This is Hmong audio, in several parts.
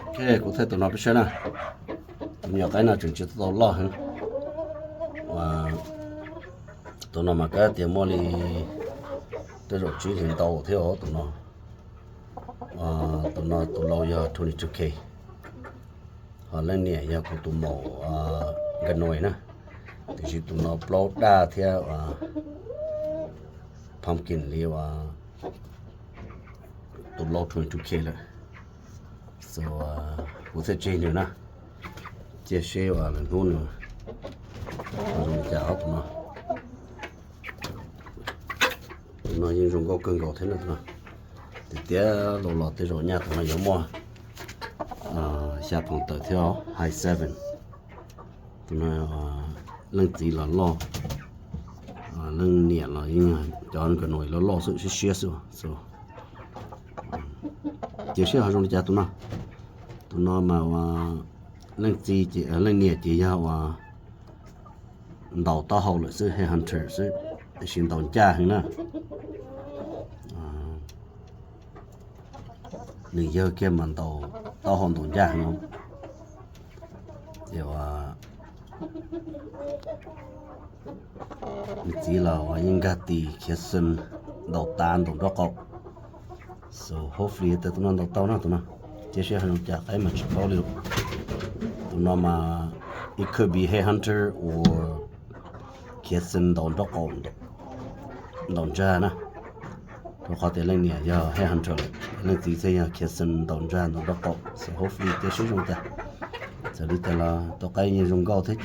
Ok, kuv thaij tus no peb saib na. Tus me nyuam qaib no tseem tsis tau loj heev. Tus no mas kab tias muaj li tej zaum tsib hlis ntau thiab os tus no. Tus no tus laus yog twenty two K, ho leej niam yog kuv tus maum Nkanoi na. Tiam sis tus no plaub daj thiab pumpkin li uas tus laus twenty two K lawm. So kuv thiaj tseg nws na, cia seb uas lwm hnub nws zoo li cas os tus no. Tus no yeej zoo nkauj kawg nkaus thiab na tus no. Tiag tiag los los tej zaum nyaj tus no yuav muaj xya phaum tawm thiab, high seven. Tus no leej txiv los loj, leej niam los yeej cov Nkanoi loj loj xwb, siab siab xwb. So cia seb ho zoo li cas tus no. Tus no mas uas leej txiv, leej niam ces yog uas ntaus taub hau lawm xwb, headhunter xwb, tiam sis ntaus ncaj heev na. Nws yawg kiag mas ntaus taub hau ntaus ncaj heev. Ces uas nws txiv los uas yeej nkag tis khiav xees ntaus tav ntaus nraub qaum. So hopefully tias tus no ntaus tau na tus no. Cia seb ho zoo cas qaib mas tsis paub li. Tus no mas it could be headhunter or khiav xees ntaus nraub qaum ntaus ntsag na. Rau qhov tias leej niam yog headhunter lawm, leej txiv thiaj yog khiav xees ntaus ntsag ntaus nraub qaum. So hopefully cia seb zoo cas. Txawm li cas los tus qaib yeej zoo nkauj thiab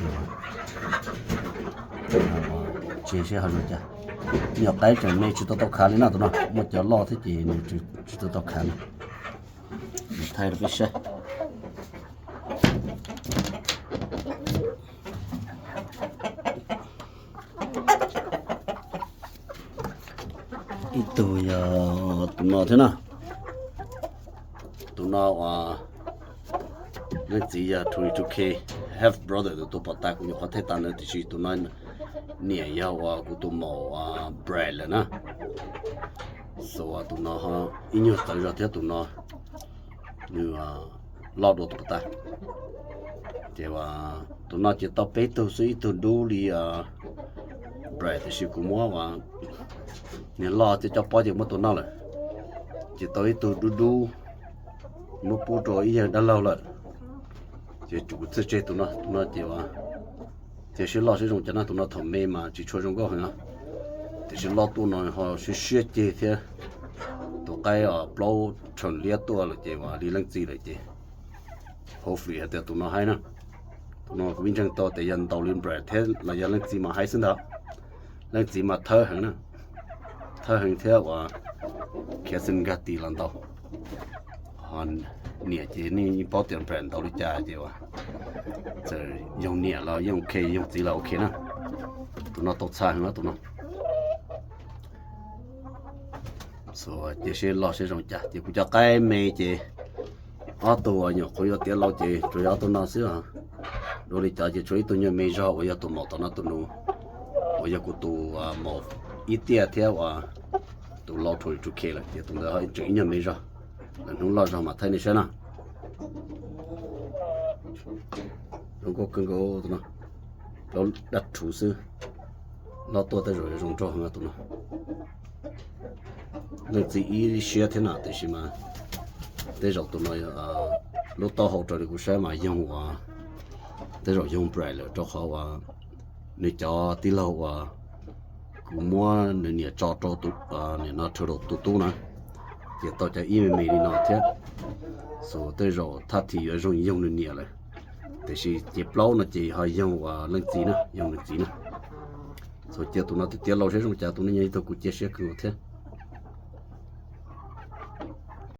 ces tseg seb ho zoo cas. Me nyuam qaib tseem me tsis tau tau khav li na tus no, muaj cov loj thiab ces nws tsis tau tau khav li. Thaij rau peb saib. Ib tug yog tus no thiab na. Tus no uas leej txiv yog twenty two K, half brother tus pom tas kuv nyuam qhuav thaij tas ntawd tiam sis tus no niam yog uas kuv tus maum Brad lawm na. So tus no ib nyuag txawv zog thiab tus no nws loj dua tus pom tas. Ces tus no ces tau peb tug xwb, ib tug dub li Brad tiam sis kuv muab uas niag loj thiab cob pob ces muab tus no lawm. Ces tau ib tug dub dub, muab pub rau ib yawg dab laug lawm. Ces kuv txawj tseg tus no, tus no ces cia seb loj seb zoo cas na, tus no thaum me mas tsis tshua zoo nkauj heev, tiam sis loj tuaj no ho siab siab ceg thiab. Tus qaib plaub rheem liab tuaj lawm ces uas li leej txiv lawm ces hopefully hais tias tus no haib na. Tus no kuv ib ntseeg tau tias yog ntaus li Brad thiab los yog leej txiv mas haib xwb ntag. Leej txiv mas thawb heev na, thawb heev thiab uas khiav xees nkag tis los ntaus. Ho niam ces nej yeej paub tias Brad ntaus li cas ces uas txawm yoog niam los yeej ok, yoog txiv los ok na. Tus no tau txha heev na tus no. Cia seb loj seb zoo cas. Ces kuv cov qaib me ces ob tug uas nyuam qhuav yuav tiav laus ces tsuas yog ob tug no xwb. Dua li cov ces tshuav ib tug nyuag me zog uas yog tus maum tom no tus nus, uas yog kuv tus maum ib tiaj thiab uas tus laus rhuav tus khe lawm ces tus ntawd tseem ib nyuag me zog. Lwm hnub loj zog mam thaij nej saib na. Zoo nkauj kawg nkaus tus no, plaub daj rhuv xwb, loj tuaj tej zaum yuav zoo nraug heev tus no. Leej txiv ib siab thiab na, tiam sis mas tej zaum tus no lub taub hau raws li kuv saib mas yoog uas tej zaum yoog Brad lawm, rau qhov uas nws cov tij laug uas kuv muab nws niam tso rau tus niam no rau tus tub na, ces tau cov ib me me li no thiab. So tej zaum thaj thim yuav zoo yoog nws niam lawm, tiam sis ces plaub no ces ho yoog uas leej txiv na, yoog nws txiv na. So cia tus no tiav tiav laus seb zoo cas, tus no yog ib tug kuv cia siab kawg nkaus thiab.